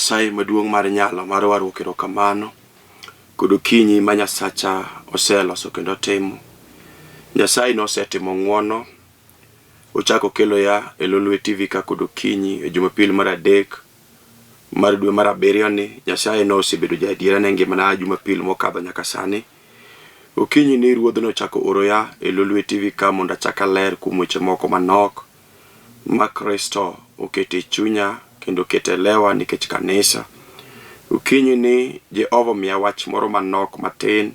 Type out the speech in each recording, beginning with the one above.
Nyasaye maduong' mar nyalo mar warruok erokamano kod okinyi ma Nyasacha oseloso kendo otimo. Nyasaye nosetimo ng'wono, ochako okelo ya e Lolwe TV ka kod okinyi e Jumapil mar adek mar dwe mar abiriyo ni Nyasaye nosebedo jaadiera ne ngimana a Jumapil mokadho nyaka sani. Okinyi ni Ruodh nochako oro ya e Lolwe TV ka mondo achak aler kuom weche moko manok ma Kristo oketo e chunya kendo oketo e lewa nikech kanisa. Okinyi ni Jehova omiya wach moro manok matin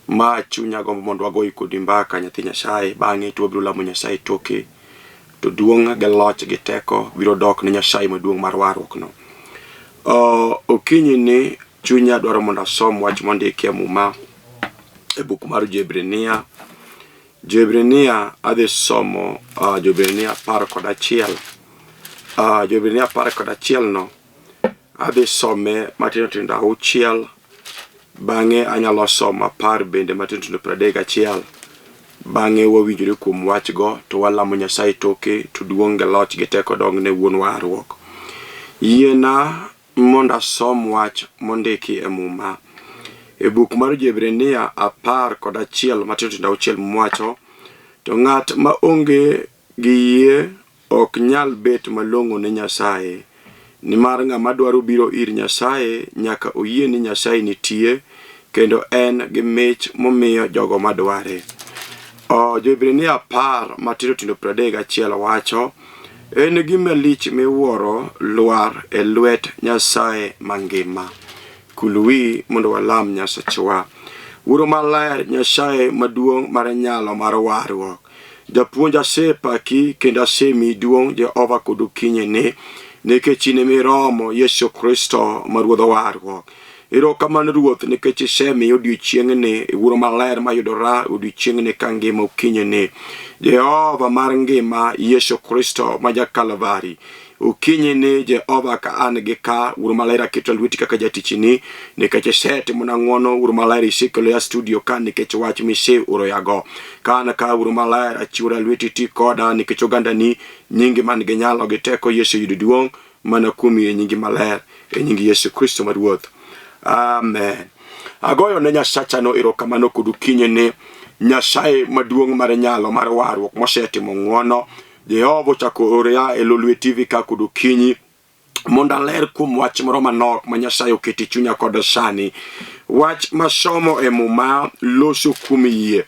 ma chunya gombo mondo wagoye kodi mbaka nyathi Nyasaye, bang'e to wabiro lamo Nyasaye toke to duong' gi loch gi teko biro dok ne Nyasaye maduong' mar warruok no. Okinyi ni chunya dwaro mondo asom wach mondiki e Muma e buk mar Johibrania. Johibrania adhi somo Johibrania 11. Johibrania 11 no adhi some matindo tindo auchiel, bang'e anyalo somo 10 bende matindo tindo 31. Bang'e wawinjore kuom wachgo to walamo Nyasaye toke to duong' gi loch gi teko dong ne wuon warruok. Yiena mondo asom wach mondiki e Muma. E buk mar Johibrania 11 matindo tindo auchiel mwacho, to ng'at ma onge gi yie ok nyal bet malong'o ne Nyasaye, nimar ng'ama dwaro biro ir Nyasaye nyaka oyie ni Nyasaye nitie kendo en gi mich momiyo jogo madware. Johibrania 10 matindo tindo 31 wacho, En gima lich miwuoro lwar e lwet Nyasaye mangima. Kul wi mondo walam Nyasachwa. Wuoro maler, Nyasaye maduong' mar nyalo mar warruok. Japuonj asepaki kendo asemiyi duong' Jehova kod okinyini, nikech in emiromo Yesu Kristo ma Ruodh warruok. Erokamano Ruoth nikech isemiya odiechieng'ni, Wuoro maler mayudora odiechieng'ni ka ngima okinyini. Jehova mar ngima, Yesu Kristo ma ja Kalvari. Okinyini Jehova ka an gi ka, Wuoro maler aketo lweti kaka jatichni, nikech isetimona ng'wono, Wuoro maler isekelo ya studio ka nikech wach miseoroyago. Ka an ka, Wuoro maler, achiwora lweti ti koda nikech ogandani, nyingi man gi nyalo gi teko, Yesu yud duong' mana kuom yie nyingi maler e nying Yesu Kristo ma Ruoth. Amen. Agoyo ne Nyasachano erokamano kod okinyi ni Nyasaye maduong' mar nyalo mar warruok mosetimo ng'wono. Jehova ochako orea e Lolwe TV ka kod okinyi mondo aler kuom wach moro manok ma Nyasaye oketo e chunya kod sani. Wach masomo e Muma loso kuom yie.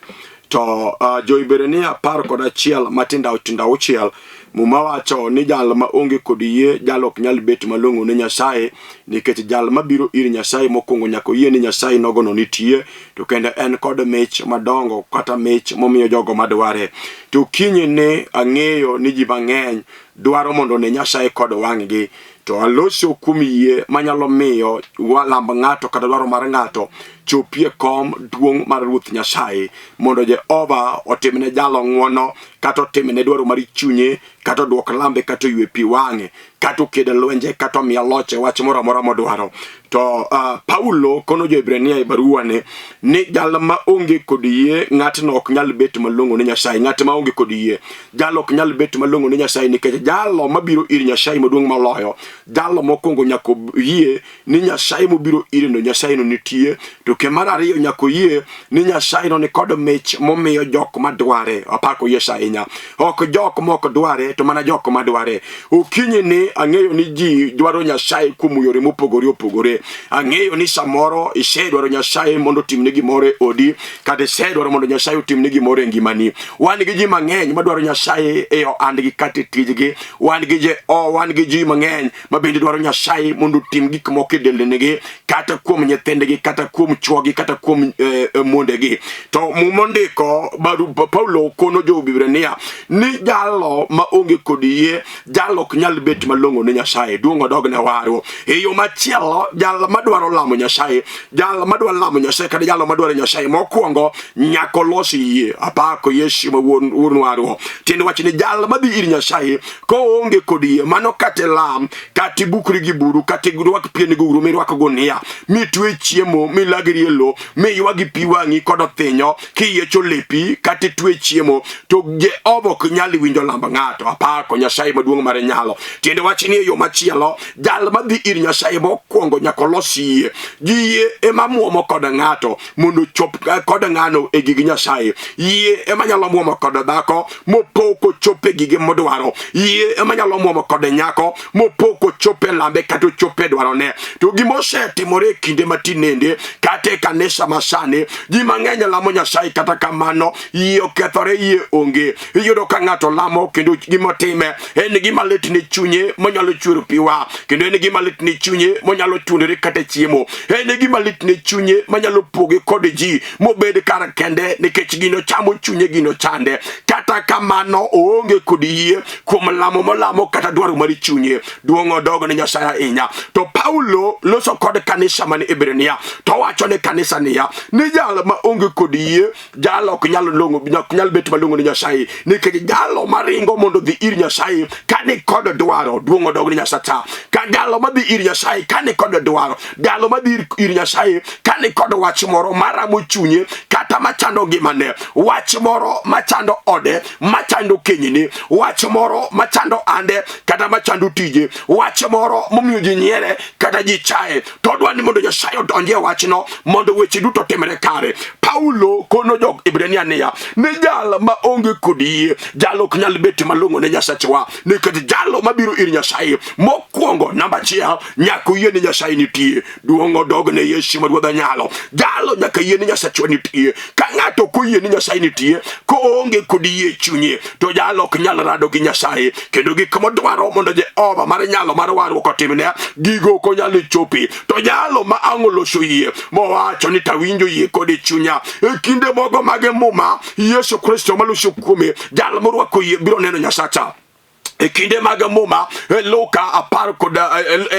To Jo-Hibrania 11 matindo tindo auchiel Muma wacho ni jal ma onge kod yie jal ok nyal bet malong'o ne Nyasaye nikech jal mabiro ir Nyasaye mokwongo nyaka oyie ni Nyasaye nogono nitie to kendo en kod mich madongo kata mich momiyo jogo madware. To kinyi ni ang'eyo ni ji mang'eny dwaro mondo one Nyasaye kod wang'gi to aloso kuom yie manyalo miyo lamb ng'ato kata dwaro mar ng'ato chopie kom duong' mar Ruoth Nyasaye mondo Jehova otimne jalo ng'wono kata otimne dwaro mar chunye kata odwok lambe kata oywe pi wang'e kata oked lwenje kata omiya loch e wach moro amora modwaro. To Paulo kono jo-Hibrania e baruane ni jal ma onge kod yie ng'atno ok nyal bet malong'o ne Nyasaye. Ng'at ma onge kod yie jalo ok nyal bet malong'o ne Nyasaye nikech jalo mabiro ir Nyasaye maduong' moloyo, jalo mokwongo nyaka oyie ni Nyasaye mobiro ire no Nyasaye no nitie, to ke mar ariyo nyaka oyie ni Nyasaye no nikod mich momiyo jok madware. Apako Yesu ahinya. Ok jok mok dware to mana jok madware. Okinyi ni ang'eyo ni ji dwaro Nyasaye kuom yore mopogore opogore. Ang'eyo ni samoro isedwaro Nyasaye mondo otimni gimoro e odi, kata isedwaro mondo Nyasaye otimni gimoro e ngimani. Wan gi ji mang'eny madwaro Nyasaye e ohandgi kata e tijgi. Wan gi je, oh, wan gi ji mang'eny ma bende dwaro Nyasaye mondo otim gik moko e dendnigi kata kuom nyithindgi kata kuom chwogi kata kuom mondegi. To Muma ondiko baru Paulo kono jo-Hibrania ni jalo ma onge kod yie jalo ok nyal bet malong'o ne Nyasaye. Duong' odog ne waru. E yo machielo jalo Jal madwaro lamo Nyasaye, jal madwaro lamo Nyasaye kata jalo madwaro Nyasaye mokwongo nyaka olos yie. Apako Yesu ma wuon wuon warwa. Tiende wach ni jal madhi ir Nyasaye koonge kod yie, mano kata lam, kata ibukri gi buru, kata irwak pien gugru mirwak gunia, mitwe chiemo, milagri e lo, miywagi pi wang'i kod othinyo, kiyiecho lepi, kata itwe chiemo, to Jehova ok nyal winjo lamb ng'ato. Apako Nyasaye maduong' mar nyalo. Tiende wach ni e yo machielo, jal madhi ir Nyasaye mokwongo nyaka olos yie. Gi yie ema muomo kod ng'ato mondo ochop kod ng'ano e gig Nyasaye. Yie ema nyalo muomo kod dhako mopo kochopo e gige modwaro. Yie ema nyalo muomo kod nyako mopo kochopo e lambe kata ochopo e dwarone. To gima osetimore e kinde matinende kata e kanisa masani, ji mang'eny lamo Nyasaye kata kamano yie okethore, yie onge. Iyudo ka ng'ato lamo kendo gima otime en gima lit ne chunye monyalo chwero pi wang', kendo en gima lit ne chunye monyalo tuonore kata chiemo, en gima lit ne chunye manyalo poge kod ji mobed kar kende nikech gino chamo chunye, gino chande. Kata kamano oonge kod yie kuom lamo molamo kata dwaro mar chunye. Duong' odog ne Nyasaye ahinya. To Paulo loso kod kanisa man Hibrania to owacho ne kanisa niya, ni jal ma onge kod yie jalo ok nyal long'o, ok nyal bet malong'o ne Nyasaye, nikech jalo maringo mondo odhi ir Nyasaye ka ni kod dwaro, duong' odog ne Nyasacha. Ka jalo madhi ir Nyasaye ka ni kod dwaro, jalo madhi ir Nyasaye ka ni kod wach moro maramo chunye kata machando ngimane, wach moro machando ode, machando kenyne, wach moro machando ande kata machando tije, wach moro momiyo ji nyiere kata ji chaye, to odwa ni mondo Nyasaye odonji e wachno mondo weche duto otimre kare. Paulo kono jok Ibrania niya, ni jal ma onge kod yie, jal ok nyal bet malong'o ne Nyasachwa, nikech jalo mabiro ir Nyasaye mokwongo namba achiel nyaka oyie ni Nyasaye nitie. Duong' odog ne Yesu ma Ruodh anyalo. Jalo nyaka yie ni Nyasachwa nitie. Ka ng'ato ok oyie ni Nyasaye nitie, koonge kod yie e chunye, to jalo ok nyal rado gi Nyasaye, kendo gik modwaro mondo Jehova mar nyalo mar warruok otimne, gigo ok onyal chopi. To jalo ma ang' oloso yie, mowacho ni tawinjo yie kod e chunya. E kinde mogo mag Muma, Yesu Kristo maloso kuome, jal morwako yie biro neno Nyasacha. E kinde mag Muma, e Luka apar kod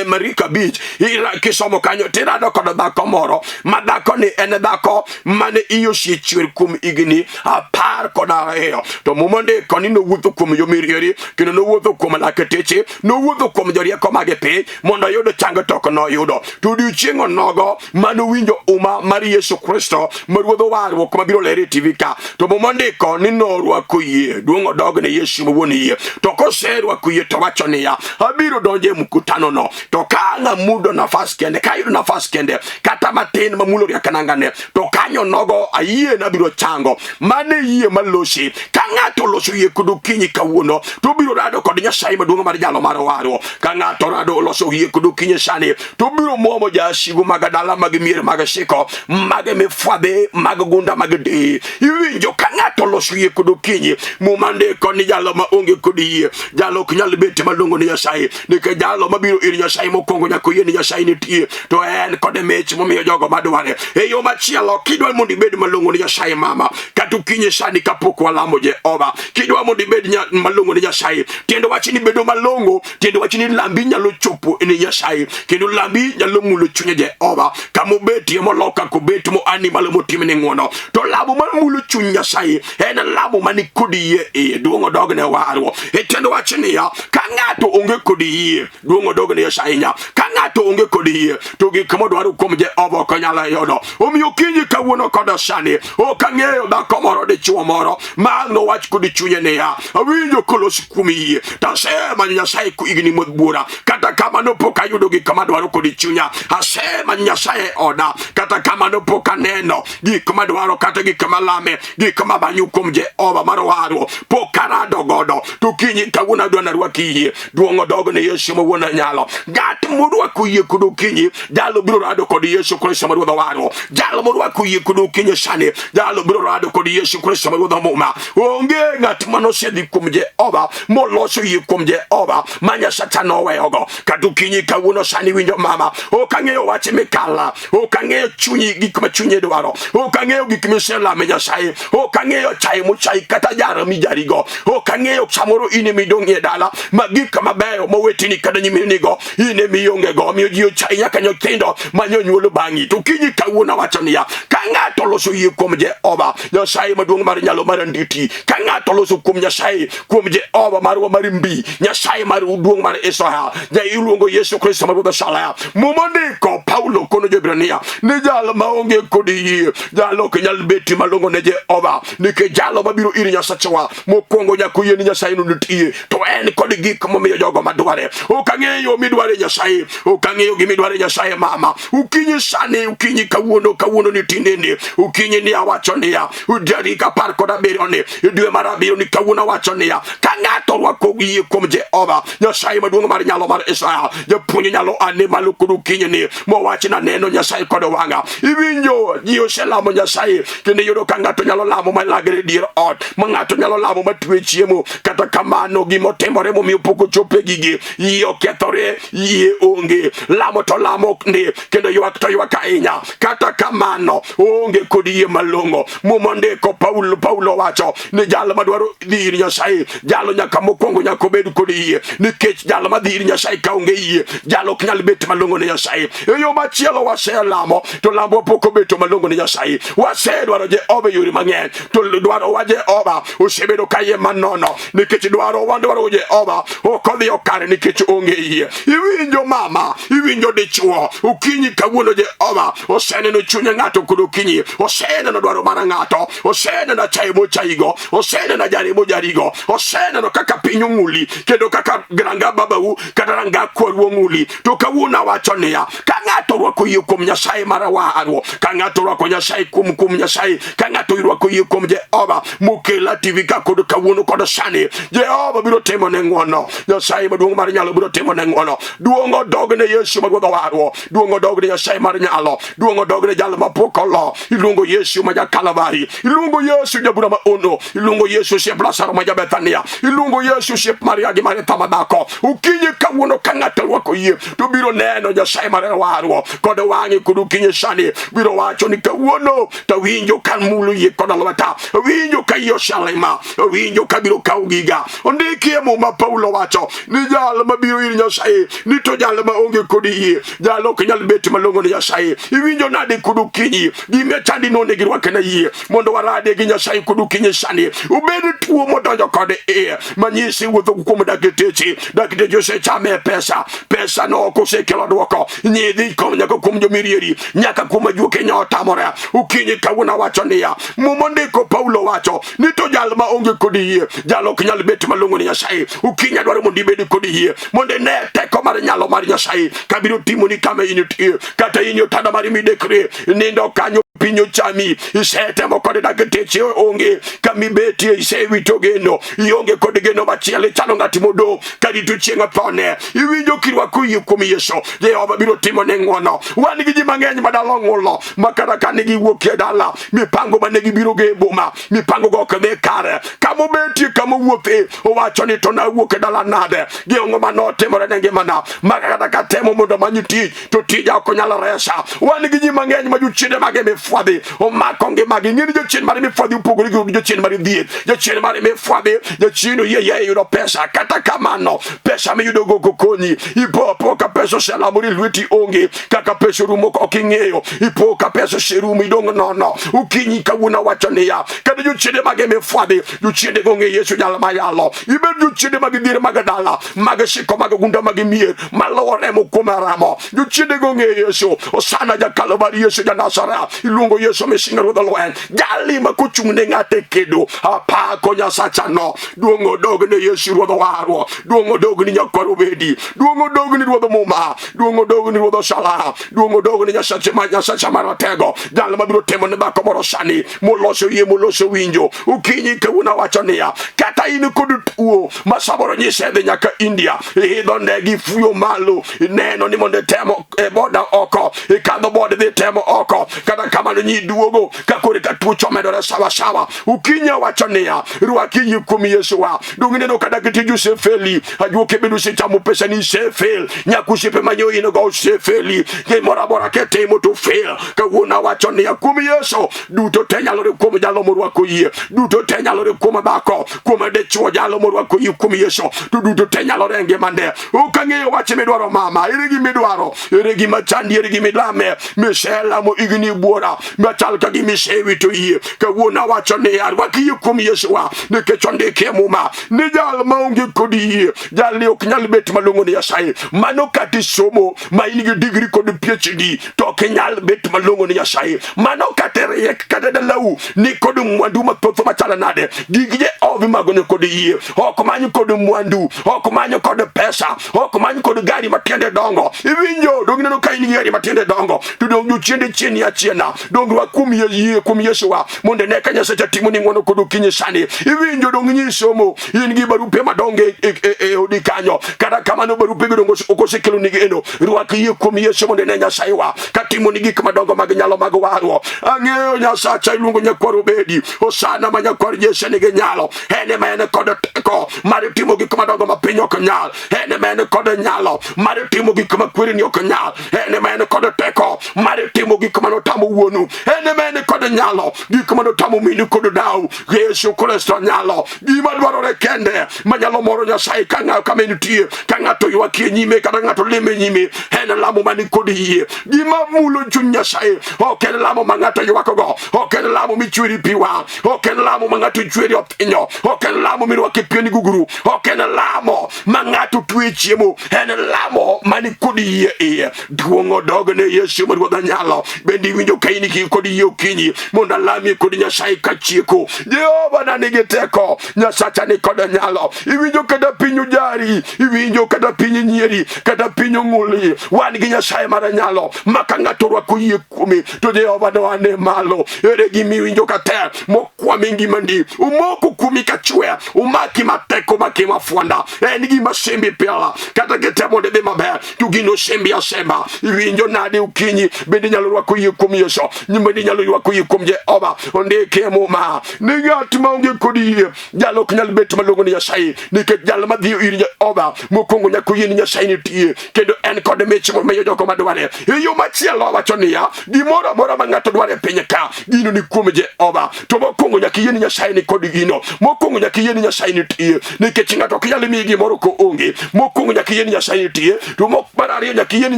Mariko 5, kisomo kanyo tirado kod dhako moro ma dhako ni en dhako mane iye osechwer kuom higni 12. To Muma ondiko ni nowuotho kuom jomirieri, kendo nowuotho kuom lakteche, nowuotho kuom jorieko mag piny mondo oyud chang to ok noyudo. To odiochieng' onogo manowinjo uma mar Yesu Kristo ma Ruodh warruok mabiro ler e TV ka, to Muma ondiko ni norwako yie. Duong' odog ne Yesu ma wuon yie. To koserwako yie to wacho niya, abiro donjo e mkutano no, to ka ang' amudo nafas kende, ka ayudo nafas kende kata matin mamulo riak nangane, to kanyo nogo ayie nabiro chango. Mano e yie malosi. Ka ng'ato oloso yie kod okinyi kawuono, to obiro rado kod Nyasaye maduong' mar jalo mar warruok. Ka ng'ato rado oloso yie kod okinyi sani, to obiro muomo jasigu mag dala mag mier mag siko, mag mifwadhi, mag gunda mag di. Iwinjo ka ng'ato oloso yie kod okinyi, Muma ndiko ni jalo ma onge kod yie, jalo ok nyal bet malong'o ne Nyasaye, nikech jalo mabiro ir Nyasaye mokwongo nyaka oyie ni Nyasaye nitie, to en kod mich momiyo jogo madware. E yo machielo, kidwa mondo ibed malong'o ne Nyasaye mama, kata okinyi sani kapok walamo Jehova, kidwa mondo ibed malong'o ne Nyasaye, tiend wach ni bedo malong'o, tiend wach ni lambi nyalo chopo ne Nyasaye, kendo lambi nyalo mulo chuny Jehova kama obetie moloka kobet moani malo motimne ng'wono. To lamo mar mulo chuny Nyasaye en lamo mani kod yie iye. Duong' odog ne warruok. E tiend wach niya, ka ng'ato onge kod yie, duong' odog ne Yesu ahinya. Ka ng'ato onge kod yie, to gik modwaro kuom Jehova ok onyal yudo. Omiyo okinyi kawuono kod sani, ok ang'eyo dhako moro dichuo moro ma ang' nowach kod chunye niya, awinjo kolos kuom yie, to asemanyo Nyasaye higni buora, kata kamano pok ayudo gik madwaro kod chunya. Asemanyo Nyasaye e oda, kata kamano pok aneno gik madwaro kata gik malame, gik mamanyo kuom Jehova mar warruok pok arado godo. To kinyi kawuono adwa narwaki yie. Duong' odog ne Yesu ma wuon nyalo. Ng'at morwako yie kod okinyi, jalo biro rado kod Yesu Kristo ma Ruodh warruok. Jalo morwako yie kod okinyi sani, jalo biro rado kod Yesu Kristo ma Ruodh muma. Onge ng'at manosedhi kuom Jehova moloso yie kuom Jehova ma Nyasacha noweyogo. Kata okinyi kawuono sani winjo mama, ok ang'eyo wach mikala. Ok ang'eyo chunyi gik ma chunyi dwaro. Ok ang'eyo gik miselame Nyasaye. Ok ang'eyo chaye mochayi kata jaro mijarigo. Ok ang'eyo samoro in ema idong'ie dala ma gik mabeyo moweteni kata nyiminigo in ema iongego. Omiyo ji ochayi nyaka nyithindo ma nyonyuolo bang'i. To kinyi kawuono awacho niya, ka ng'ato oloso yie kuom Jehova Nyasaye maduong' mar nyalo mar anditi, ka ng'ato oloso kuom Nyasaye, kuom Jehova marwa mar mbi, Nyasaye mar duong' mar Israel, ja iluongo Yesu Kristo ma Ruodh Osalaya. Muma ondiko Paulo kono jo-Hibrania ni jal maonge kod yie, jal ok nyal beti malong'o ne Jehova, nikech jalo mabiro ir Nyasachwa mokwongo nyaka oyie ni Nyasaye no nitie, to en kod gik momiyo jogo madware. Ok ang'eyo midware Nyasaye, ok ang'eyo gimidware Nyasaye mama. Okinyi sani, okinyi kawuono, kawuono ni tinende, okinyi ni awacho niya, tarik 17 ni dwe mar abiriyo ni kawuono awacho niya, ka ng'ato orwako yie kuom Jehova Nyasaye maduong' mar nyalo mar Israel, japuonj nyalo ane malo kod okinyi ni mowach na neno Nyasaye kod wang'a. Iwinjo ji oselamo Nyasaye kendo iyudo ka ng'ato nyalo lamo malagre e dier ot, ma ng'ato nyalo lamo matwe chiemo, kata kamano gima otimore momiyo pok ochopo e gigi, yie okethore, yie onge, lamo to lamo ndi kendo ywak to ywak ahinya, kata kamano onge kod yie malong'o. Muma ondiko Paulo, Paulo wacho ni jal madwaro dhi ir Nyasaye, jalo nyaka mokwongo nyaka obed kod yie, nikech jal madhi ir Nyasaye ka onge yie, jalo ok nyal bet malong'o ne Nyasaye. E yo machielo waselamo to lambwa pok obeto malong'o ne Nyasaye. Wasedwaro Jehova e yore mang'eny, to dwarowa Jehova osebedo kayiem manono, nikech dwaro wadwaro Jehova ok odhi okare nikech onge yie. Iwinjo mama, iwinjo dichuo, okinyi kawuono Jehova oseneno chuny ng'ato kod okinyi, oseneno dwaro mar ng'ato, oseneno achaye mochayigo, oseneno ajare mojarigo, oseneno kaka piny ong'uli kendo kaka ranga babau kata ranga kwaru ong'uli. To kawuono awacho niya, ka ng'ato orwako yie kuom Nyasaye mar warruok, ka ng'ato orwako Nyasaye kuom kuom Nyasaye, ka ng'ato orwako yie kuom Jehova mokela TV ka kod kawuono kod sani, Jehova biro timo ne ng'wono. Nyasaye maduong' mar nyalo biro timo ne ng'wono. Duong' odog ne Yesu ma Ruodh warruok, duong' odog ne Nyasaye mar nyalo, duong' odog ne jal mapok olo. Iluongo Yesu ma ja Kalvari, iluongo Yesu jabura ma ono, iluongo Yesu osiep Lazaro ma ja Bethania, iluongo Yesu osiep Maria gi Maritha madhako. Okinyi kawuono ka ng'ato orwako yie to biro neno Nyasaye mar warruok kod wang'e kod okinyi sani biro wacho ni kawuono to winjo ka mulo yie kod lweta, winjo ka yie oselima, winjo ka biro kawo giga. Ondiki e Muma Paulo wacho ni jal mabiro ir Nyasaye ni to jal ma onge kod yie, jal ok nyal bet malong'o ne Nyasaye. Iwinjo nade kod okinyi? Gima chandi no onego irwak na yie mondo warade gi Nyasaye kod okinyi sani. Ubed tuo modonjo kod iye manyisi wuotho kuom dakteche, dakteche osechame pesa, pesa no ok osekelo dwoko. Nyidhi kom nyaka kuom jomirieri, nyaka kuom ajuoke nya otamore. Okinyi kawuono awacho niya, Muma ondiko Paulo wacho ni to jal ma onge kod yie, jal ok nyal bet malong'o ne Nyasaye. Okinyi adwaro mondo ibed kod yie, mondo ine teko mar nyalo mar Nyasaye kabiro timoni kama intie, kata in e otanda mari midekre, nindo kanyo piny ochami, isetemo kod dakteche onge kamibetie, isewito geno, ionge kod geno machielo, ichalo ng'at modong' karito chieng' thone. Iwinjo kirwako yie kuom Yesu, Jehova biro timo ne ng'wono. Wan gi ji mang'eny ma dala ong'ulo, ma kata ka ne giwuok e dala, mipango mane gibiro go e boma, mipango go ok dhi kare. Kama obetie, kama owuothe, owacho ni to nawuok e dala nade? Gi ang'o ma notimore ne ngimana? Ma kata ka temo mondo amany tich, to tija ok onyal resa. Wan gi ji mang'eny ma jochiende mage mifwadhi omako ngimagi. Ing'e ni jachien mar mifwadhi opogore gi jachien mar dhier. Jachien mar mifwadhi, jachien oyie yie yudo pesa. Kata kamano, pesa miyudo go ok okonyi. Ipo apo ka pesa oselamore lweti onge, kaka pesa orumo ok ing'eyo. Ipo ka pesa oserumo idong' nono. Okinyi kawuono awacho niya, kata jochiende mage mifwadhi, jochiende go ong'e Yesu jal mayalo. Ibed jochiende mag dhier mag dala, mag siko mag gunda mag mier maluwo remo kuom ramo. Jochiende go ong'e Yesu. Osana ja Kalvari, Yesu ja Nazareth. Iluongo Yesu misingo ruodh lweny. Jali ma kochung' ne ng'ato e kedo. Apako Nyasachano. Duong' odog ne Yesu ruodh warruok. Duong' odog ni nyakwar Obedi. Duong' odog ni ruodh Muma. Duong' odog ni ruodh Osala. Duong' odog ni Nyasache ma Nyasacha maratego. Jal mabiro temo ne dhako moro sani moloso yie moloso winjo. Okinyi kawuono awacho niya, kata in kod tuo ma samoro nyise dhi nyaka India, iidho ndege ifuyo malo, ineno ni mondo itemo e boda oko, ikadho boda idhi Nitemo oko, kata kamano nyi duogo ka kore ka tuoche omedore sawa sawa. Okinyi awacho niya, rwaki yie kuom Yesu wa. Donge ineno kata kitij osefeli, ajuoke bende osechamo pesa ni isefel, nyaka osiepe manyo in go osefeli, gimoro amora kitimo to fail. Kawuono awacho niya, kuom Yesu duto te nyalore kuom jalo morwako yie, duto te nyalore kuom dhako, kuom dichwo jalo morwako yie kuom Yesu, to duto te nyalore e ngimane. Ok ang'eyo wach midwaro mama, ere gima idwaro, ere gima chandi, ere gima ilame, miselamo higni buora, machal ka gima isewito yie. Kawuono awacho niya, rwak yie kuom Yesu wa, nikech ondiki e Muma ni jal maonge kod yie, jalni ok nyal bet malong'o ne Nyasaye. Mano kata isomo ma in gi digri kod PhD to ok inyal bet malong'o ne Nyasaye. Mano kata riek kata dalau ni kod mwandu mathoth machalo nade, gig Jehova imago ne kod yie. Ok many kod mwandu, ok many kod pesa, ok many kod gari matiende dongo. Iwinjo, dong ineno ka in gi gari matiende dongo, to dong jochiende chieni achiena. Dong rwak kuom yie, yie kuom Yesu wa, mondo ine ka Nyasaye timo ni ng'wono kod okinyi sani. Iwinjo, dong nyi somo, in gi barupe madongo e, e, e, e odi kanyo. Kata kamano barupe gi dong ok osekelo ni geno. Rwak yie kuom Yesu mondo ine Nyasaye wa ka timo ni gik madongo mag nyalo mag warruok. Ang'eyo Nyasacha iluongo nyakwar Obedi, Hosana ma nyakwar Jesse nigi nyalo. En ema en kod teko mar timo gik madongo ma piny ok nyal. En ema en kod nyalo mar timo gik ma kwereni ok nyal. En ema en kod teko mar timo gik ma notamo wuonu. En ema en kod nyalo gik ma notamo minu kod dau. Yesu Kristo nyalo. Gima dwarore kende manyalo moro Nyasaye ka ng'a kama entie, ka ng'ato ywak e nyime kata ng'ato lemo e nyime, en lamo mani kod yie. Gima mulo chuny Nyasaye ok en lamo ma ng'ato ywakgo, ok en lamo michweri pi wang', ok en lamo ma ng'ato chweri othinyo, ok en lamo mirwako e pien gugru, ok en lamo ma ng'ato twe chiemo, en lamo mani kod yie iye. Duong' odog ne Yesu ma Ruodha nyalo. Bende iwinjo ka in gi kod yie okinyi mondo alamie kod Nyasaye kachieko. Jehova na nigi teko, Nyasacha ni kod nyalo. Iwinjo kata piny ojari, iwinjo kata piny nyieri, kata piny ong'uli. Wan gi Nyasaye mar nyalo ma ka ng'ato orwako yie kuome to Jehova noane malo. Ere gima iwinjo ka tek mokwami ngimani, omoko kuomi ka chwe, omaki matek, omaki mafwanda. En gima sembi pela, kata kitemo mondo idhi maber to gino sembi asemba. Iwinjo nade okinyi? Bende inyalo rwako yie kuom Yesu? Bende inyalo rwako yie kuom Jehova? Ondiki e Muma ni ng'at maonge kod yie jalo ok nyal bet malong'o ni Nyasaye, nikech jal madhi ir Jehova mokwongo nyaka oyie ni Nyasaye nitie kendo en kod mich momiyo jogo madware. E yo machielo wacho niya, gimoro amora ma ng'ato dwaro e piny ka, gino ni kuom Jehova. To mokwongo nyaka iyie ni Nyasaye ni kod gino. Mokwongo nyaka iyie ni Nyasaye nitie, nikech ng'ato ok nyal miyi gimoro koonge. Mokwongo nyaka iyie ni Nyasaye nitie, to mar ariyo nyaka iyie ni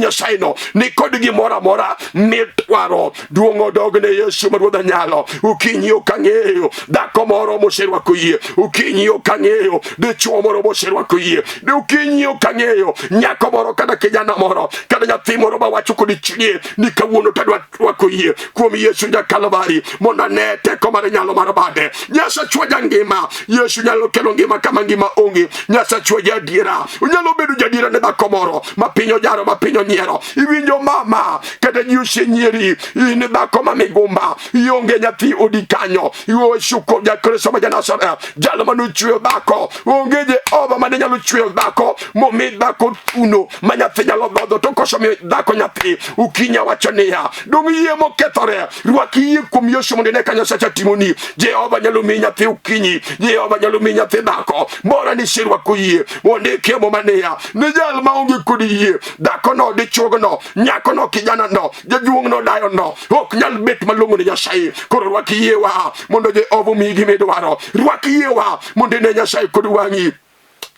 Nyasaye no ni kod gimoro amora midwaro. Duong' odog ne Yesu ma Ruodha nyalo. Okinyi ok ang'eyo dhako moro moserwako yie. Okinyi ok ang'eyo dichwo moro moserwako yie. Okinyi ok ang'eyo nyako moro kata kijana moro kata nyathi moro mawacho kod chunye ni kawuono tadwa rwako yie kuom Yesu ja Kalvari mondo ane teko mar nyalo mar bade. Nyasachwa jangima, Yesu nyalo kelo ngima kama ngima onge. Nyasachwa jaadiera, onyalo bedo jaadiera ne dhako moro ma piny ojaro, ma piny onyiero. Iwinjo mama, kata ji osenyieri, in dhako ma migumba, ionge nyathi odi kanyo. Yesu ko Jakristo ma Janazareth, jal mane ochweyo dhako, onge Jehova mane nyalo chweyo dhako momi dhako thuno ma nyathi nyalo dhodho to koso miyo dhako nyathi. Okinyi awacho niya, dong' yie mokethore, rwak yie kuom Yesu mondo ine ka Nyasacha timoni. Jehova nyalo miyi nyathi okinyi, Jehova nyalo miyi nyathi dhako. Mora ni iserwako yie, ondiki e Muma niya, ni jal maonge kod yie, dhakono, dichuogno, nyakono, kijanano, jaduong'no, dayono, ok nyal bet malong'o ne Nyasaye. Koro rwak yiewa mondo Jehova omiyi gima idwaro. Rwak yiewa mondo ine Nyasaye kod wang'i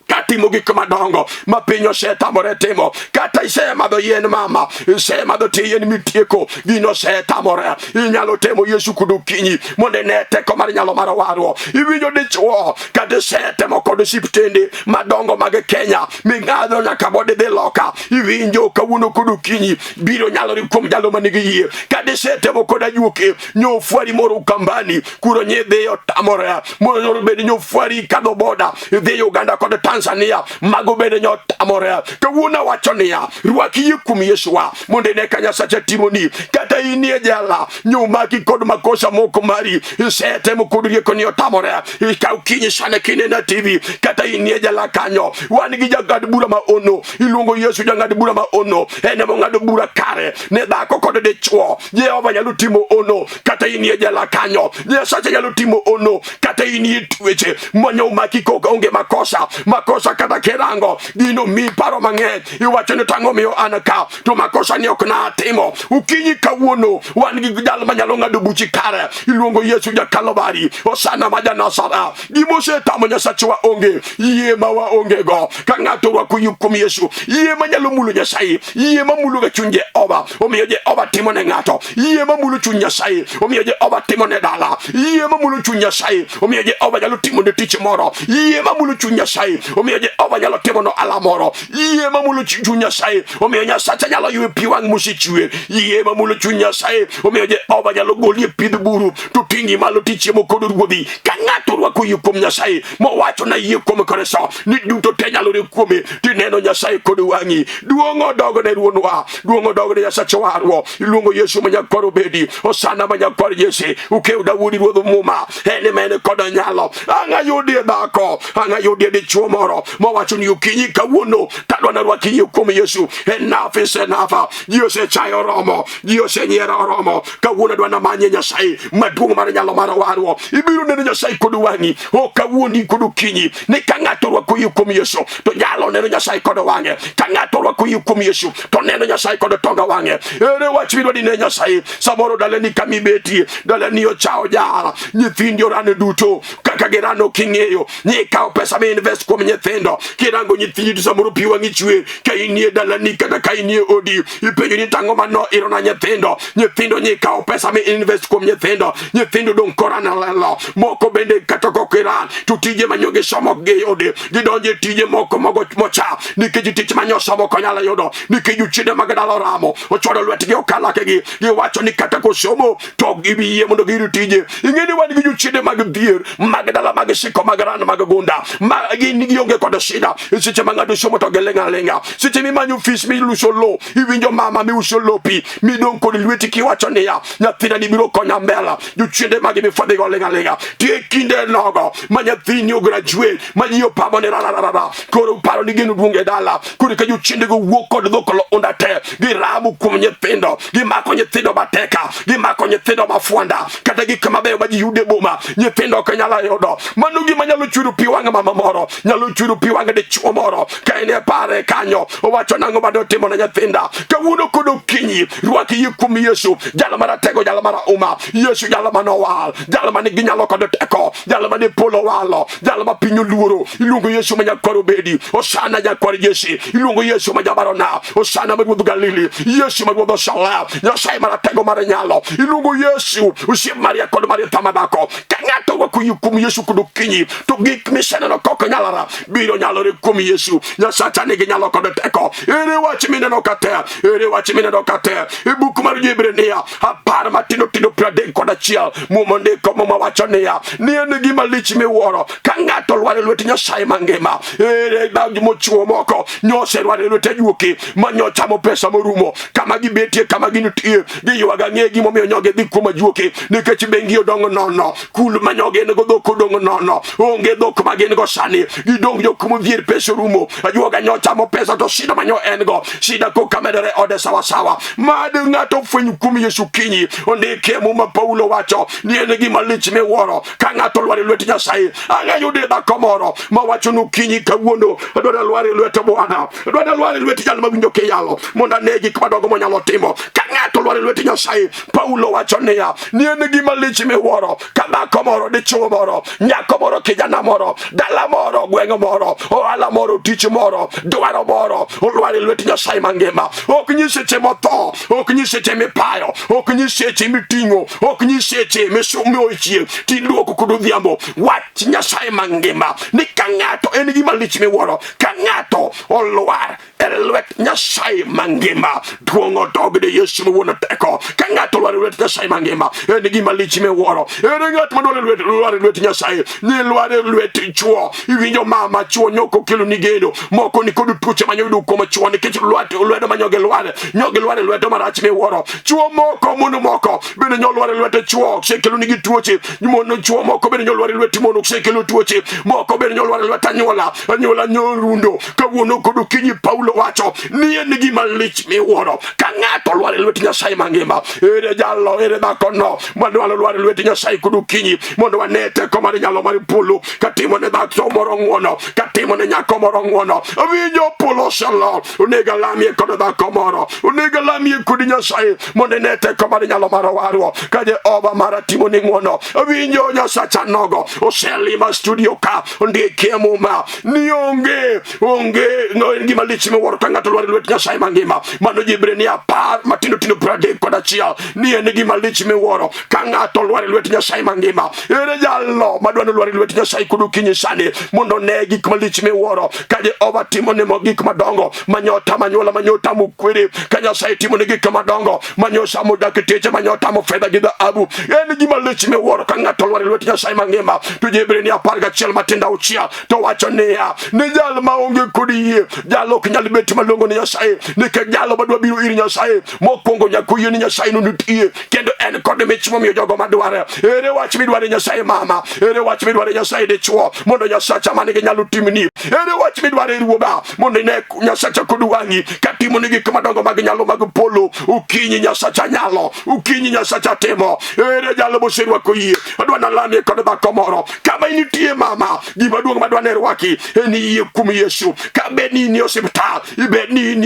katimo gik madongo ma piny osetamore timo. Kata isemadho yien mama, isemadho tie yien mitieko, gino osetamore. Inyalo temo Yesu kod okinyi mondo ine teko mar nyalo mar warruok. Iwinjo dichwo kata isetemo kod osiptende madongo mag Kenya ming'ado nyaka bod idhi loka. Iwinjo kawuono kod okinyi biro nyalore kuom jalo manigi yie. Kata isetemo kod ajuoke nyofwari moro Ukambani kuro nyidhi otamore mondo bed nyofwari kadho boda idhi Uganda kod Tanzania. Tanzania, mago bende nyotamore. Kawuono awacho niya, rwak yie kuom Yesuwa mondo ine ka Nyasacha timoni. Kata inie jela, nyomaki kod makosa moko mari, isetemo kod rieko ni otamore. Ikaw kinyi sane kinena TV, kata inie jela kanyo, wan gi jang'ad bura ma ono, iluongo Yesu jang'ad bura ma ono, en ema ong'ado bura kare ne dhako kod dichwo. Jehova nyalo timo ono kata inie jela kanyo. Nyasacha nyalo timo ono kata inie tueche manyo omaki kok onge makosa makosa kata kirango gino mi paro mang'eny iwacho ni tang'o miyo an ka to makosa ni ok natimo okinyi kawuono wan gi jal manyalo ng'ado buchi kare iluongo Yesu ja Kalvari Osana ma ja Nazareth gima osetamo Nyasachwa onge yie ma waonge go ka ng'ato orwako yie kuom Yesu yie manyalo mulo Nyasaye yie mamulo ga chuny Jehova omiyo Jehova timo ne ng'ato yie mamulo chuny Nyasaye omiyo Jehova timo ne dala yie mamulo chuny Nyasaye omiyo Jehova nyalo timo ne tich moro yie mamulo chuny Nyasaye omiyo Jehova nyalo timo no ala moro yie mamulo chuny Nyasaye omiyo Nyasacha nyalo ywe pi wang' mosechwer yie mamulo chuny Nyasaye omiyo Jehova nyalo goli e pidh buru to ting'i malo tichiemo kod ruodhi ka ng'ato orwako yie kuom Nyasaye mowacho na yie kuom Kristo ni duto te nyalore kuome tineno Nyasaye kod wang'i duong' odog ne ruonwa duong' odog ne Nyasach warruok iluongo Yesu ma nyakwar Obedi Osana ma nyakwar Jesse ukew Daudi ruodh muma en ema en kod nyalo ang' ayudie dhako ang' ayudie dichuo moro mowacho ni okinyi kawuono tadwa narwaki yie kuom Yesu enough is enough ji osechayo oromo ji osenyiero oromo kawuono adwa namanye Nyasaye maduong' mar nyalo mar warruok ibiro neno Nyasaye kod wang'i o kawuono kod okinyi ni ka ng'ato orwako yie kuom Yesu to nyalo neno Nyasaye kod wang'e ka ng'ato orwako yie kuom Yesu to neno Nyasaye kod tonga wang'e ere wach midwa ni ne Nyasaye samoro dalani kama ibetie dalani ochawo jara nyithindi orano duto kaka girano king'eyo ni ikawo pesa mi invest kuom nyithindo kirango nyithindi to samoro pi wang'i chwer ka inie dalani kata ka inie odi ipenjo ni tang'o mano irona nyithindo nyithindo ni ikawo pesa mi invest kuom nyithindo nyithindo dong' korana lelo moko bende kata kok iran to tije manyo gisomo giyudi gidonjo e tije moko mogo mocha nikech tich manyo somo ok onyal yudo nikech jochiende mag dala oramo ochwado lwetgi okalakegi giwacho ni kata kosomo to ok gibi yie mondo giyud tije ing'e ni wan gi jochiende mag dhier mag dala mag siko mag ran mag gunda ma gin gionge kod shida e seche ma ng'ato somo to giling' aling'a seche mimanyo fis miluso lo iwinjo mama miuso lopi midong' kod lweti kiwacho niya nyathina ni biro konya mbela jochiende magi mifwadhigo ling' aling'a tie kinde nogo ma nyathini ograduate ma ji opamo ni rararara koro paro ni geno duong' e dala koro ka jochiendego wuok kod dhok unda te giramo kuom nyithindo gimako nyithindo mateka gimako nyithindo mafwanda kata gik mabeyo ma ji yudo e boma nyithindo ok nyalo yudo mano gima nyalo chwero pi wang' mama moro nyalo chwero pi wang' dichuo moro ka en e pare kanyo owacho nang'o ma dotimo ne nyithinda kawuono kod okinyi rwak yie kuom Yesu jal maratego jal marahuma Yesu jal manowal jal manigi nyalo kod teko jal mane polo walo jal ma piny oluoro iluongo Yesu ma nyakwar Obedi Osana nyakwar Jesse iluongo Yesu ma jabarona Osana ma ruodh Galili Yesu ma ruodh Osala Nyasaye maratego mar nyalo iluongo Yesu osiep Maria kod Maritha madhako ka ng'ato orwako yie kuom Yesu kod okinyi to gik miseneno ka ok nyalore biro nyalore kuom Yesu Nyasacha nigi nyalo kod teko ere wach mineno ka tek ere wach mineno ka tek e buk mar Johibrania apar matindo tindo 31 muma ndiko muma wacho niya ni en gima lich miwuoro ka ng'ato lwar e lwet Nyasaye mangima ere mochuo moko nyoselwar e lwet ajuoki ma nyochamo pesa morumo kama gibetie kama gintie giywago ang'e gimomiyo nyogi dhi kuom ajuoki nikech bengi odong' nono kul ma nyogi en go dhok odong' nono onge dhok ma gin go sani gidong' jok modhier pesa orumo ajuoga nyochamo pesa to shida ma nyo en go shida koka medore ode sawasawa mad ng'ato fweny kuom Yesu kinyi ondike muma Paulo wacho ni en gima lich miwuoro ka ng'ato lwar e lwet Nyasaye ang'e yude dhako moro ma wacho ni okinyi kawuono adwaro lwar e lwet Bwana adwaro lwar e lwet jal mawinjo kiyalo mondo ane gik madongo monyalo timo ka ng'ato lwar e lwet Nyasaye Paulo wacho niya ni en gima lich miwuoro ka dhako moro dichuo moro nyako moro kijana moro dala moro gweng' moro ohala moro tich moro dwaro moro olwar e lwet Nyasaye mangima ok nyis seche motho ok nyis seche mipayo ok nyis seche miting'o ok nyis seche misomo chieng' tiduoko kod odhiambo wach Nyasaye mangima ni ka ng'ato en gima lich miwuoro ka ng'ato olwar e e lwet Nyasaye mangima. Duong' odog ne Yesu ma wuon teko. Ka ng'ato lwar e lwet Nyasaye mangima, en gima lich miwuoro. Ere ng'at madwaro lwet lwar e lwet Nyasaye? Ni lwar e lwet chuo. Iwinjo mama chuo nyoko kelo ni geno. Moko ni kod tuoche ma nyoyudo kuom chuo nikech lwet lwedo ma nyogi lwar. Nyogi lwar e lwedo marach miwuoro. Chuo moko mon moko bende nyo lwar e lwet chuo osekelo nigi tuoche. Mon chuo moko bende nyo lwar e lwet mon osekelo tuoche. Moko bende nyo lwar e lwet anyuola. Anyuola nyo rundo. Kawuono kod okinyi Paulo wacho ni en gima lich miwuoro ka ng'ato lwar e lwet Nyasaye mangima. Ere jalo, ere dhakono madwaro lwar e lwet Nyasaye kod okinyi mondo wane teko mar nyalo mar polo katimo ne dhako moro ng'wono, katimo ne nyako moro ng'wono. Awinjo polo oselor, onego alamie kod dhako moro, onego alamie kod Nyasaye mondo ine teko mar nyalo mar warruok ka Jehova mara timo ni ng'wono. Awinjo Nyasacha nogo oselima studio ka ondikie muma ni onge onge no en gima lich miwuoro ka ng'ato lwar e lwet Nyasaye mangima. Mano Jibrania 10 matindo tindo 31 ni en gima lich miwuoro ka ng'ato lwar e lwet Nyasaye mangima. Ere jalo madwa ni lwar e lwet Nyasaye kod okinyi sani mondo one gik malich miwuoro ka Jehova timo ne gik madongo manyota manyuola manyota mokwere ka Nyasaye timo ne gik madongo manyosa modak teche manyota mo fedha gi dhahabu. En gima lich miwuoro ka ng'ato lwar e lwet Nyasaye mangima. To Jibrania 11 matindo 6 to wacho niya ni jal maonge kod yie jalo ok nyal bet malong'o ni Nyasaye nikech jalo madwa biro ir Nyasaye mokwongo nyaka oyie ni Nyasaye no nitie kendo en kod mich momiyo jogo madware. Ere wach midware Nyasaye mama? Ere wach midware Nyasaye dichuo mondo Nyasacha manigi nyalo timni? Ere wach midware ruodha mondo ine Nyasacha kod wang'i katimo ni gik madongo mag nyalo mag polo? Okinyi Nyasacha nyalo, okinyi Nyasacha timo. Ere jalo moserwako yie? Adwa nalamie kod dhako moro kama initie mama. Gima duong' madwa ne rwaki en yie kuom Yesu. Ka bed ni in e osiptal, ibed ni in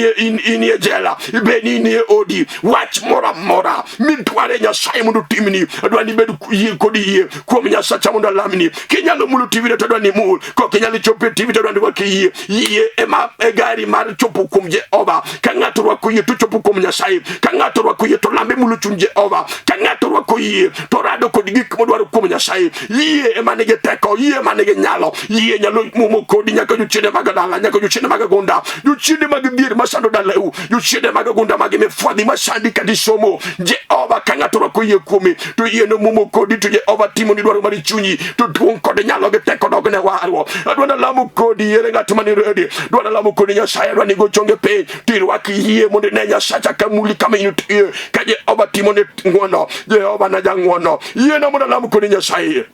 e jela, ibed ni in e odi, wach moro amora midware Nyasaye mondo otimni, adwa ni ibed yie kod yie kuom Nyasacha mondo alamni. Kinyalo mulo TV to adwa ni imul, kok inyalo chopo e TV to adwa ni rwaki yie. Yie ema e gari mar chopo kuom Jehova. Ka ng'ato rwako yie to chopo kuom Nyasaye. Ka ng'ato rwako yie to lambe mulo chuny Jehova. Ka ng'ato rwako yie to rado kod gik modwaro kuom Nyasaye. Yie ema nigi teko, yie ema nigi nyalo. Yie nyalo mumo kodi nyaka jochiende mag dala, nyaka jochiende mag gunda, jochiende mag dhier masando dalau, jochiende mag gunda mag mifwadhi masandi kata isomo. Jehova ka ng'ato rwako yie kuome to yie no mumo kodi to Jehova timo ni dwaro mar chunyi to duong' kod nyalo gi teko dog ne warruok. Adwa nalamo kodi ere ng'at mani ready. Adwa nalamo kodi Nyasaye, adwa ni go chonge piny to irwak yie mondo ine Nyasacha ka muli kama intie ka Jehova timo ni ng'wono. Jehova na jang'wono. Yiena mondo alam kodi Nyasaye.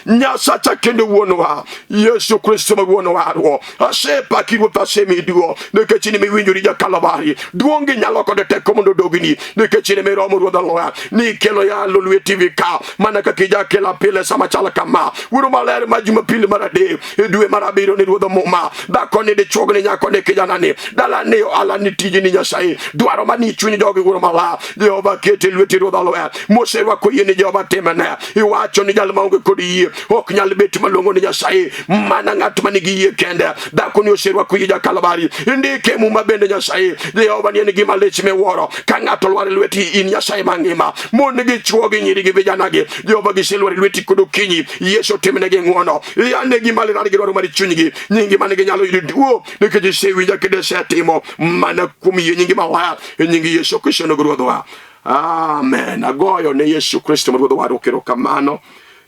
Nyasacha kendo wuonwa Yesu Kristo ma wuon warruok asepaki Ruoth asemiyi duong' nikech in miwinjori ja Kalvari duong' gi nyalo kod teko mondo odogni nikech in miromo Ruodh Aloya nikelo yalo lweti TV ka mana kaka ijakela pile sama chal kama Wuoro maler ma Jumapil mar adek e dwe mar abiriyo ni Ruodh Muma dhako ni dichuog ni nyako ni kijana ni dala ni ohala ni tiji ni Nyasaye dwaro mani chuny jogi Wuoro maler Jehova kete lweti Ruodh Aloya moserwako yie ni Jehova timne iwacho ni jal maonge kod yie ok nyal bet malong'o ni Nyasaye mana ng'at ma nigi yie kende dhako ni oserwako yie ja Kalvari indike muma bende Nyasaye Jehova ni en gima lich miwuoro ka ng'ato lwar e lweti in Nyasaye mangima mon gi chwo gi nyiri gi vijana gi Jehova giselwar e lweti kod okinyi Yesu timnegi ng'wono yanegi maler gi dwaro mar chunygi nyingi mane ginyalo yudo duo nikech isewinja kendo isetimo mana kuom yie nyingi maler e nying Yesu Kristo no Ruodhwa. Amen. Agoyo ne Yesu Kristo ma Ruodhwa warruok erokamano.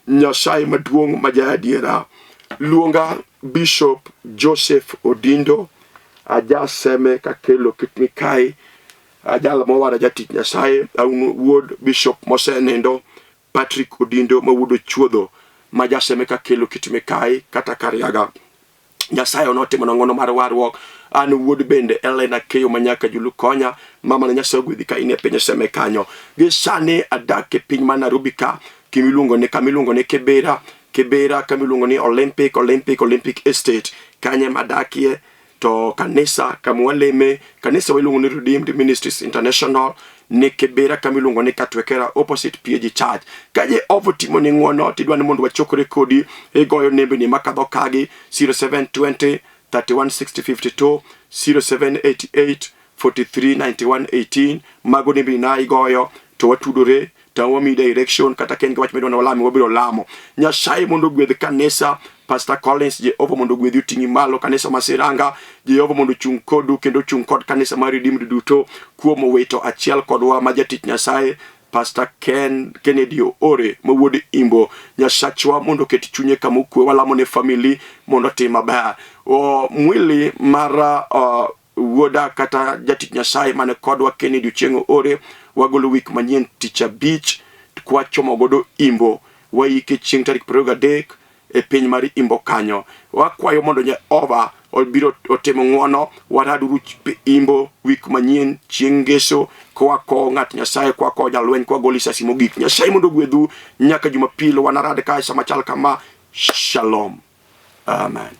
Nyasaye maduong' ma jaadiera. Luonga Bishop Joseph Odindo ajaseme kakelo kitni kae ajal mowara jatich Nyasaye an wuod Bishop mosenindo Patrick Odindo ma wuod Ochuodho ma jaseme kakelo kitme kae kata Kariaga. Nyasaye notimo na ng'wono mar warruok. An wuod bende Elena Keyo manyaka Julu konya mama na Nyasaye ogwedhi ka in e piny Seme kanyo. Gi sani adak e piny mar Nairobi ka kimiluongo ni kamiluongo ni Kibera, Kibera kamiluongo ni Olympic, Olympic, Olympic Estate kanye madakie to kanisa kama waleme kanisa waluongo ni Redeemed Ministries International ni Kibera kama iluongo ni Katwekera opposite PAG Church. Ka Jehova otimo ni ng'wono tidwa ni mondo wachokre kodi igoyo nembeni makadho kagi 0720 31 60 52 0788 43 91 18 mago nembeni na igoyo to watudore to wamiyi direction kata ka en gi wach midwa ni walami wabiro lamo. Nyasaye mondo ogwedh kanisa Pastor Collins, Jehova mondo ogwedhi oting'i malo. Kanisa ma Siranga, Jehova mondo ochung' kodu kendo ochung' kod kanisa mar Redeemed duto kuom wito achiel kodwa ma jatich Nyasaye Pastor Ken Kennedy Ore ma wuod Imbo. Nyasachwa mondo oket chunye kama okwe, walamo ne family mondo otim maber. O, mwili mar wuoda kata jatich Nyasaye mane kodwa Kennedy Ochieng' Ore wagolo wik manyien tich abich kwachomo godo Imbo waike chieng' tarik 23 e piny mar Imbo kanyo. Wakwayo mondo Jehova obiro otimo ng'wono, waraduru Imbo wik manyien chieng' ngeso kwakowo ng'at Nyasaye, kwakowo jalweny, kwago lisasi mogik. Nyasaye mondo ogwedhu nyaka Jumapil wanarad kae sama chal kama. Shalom. Amen.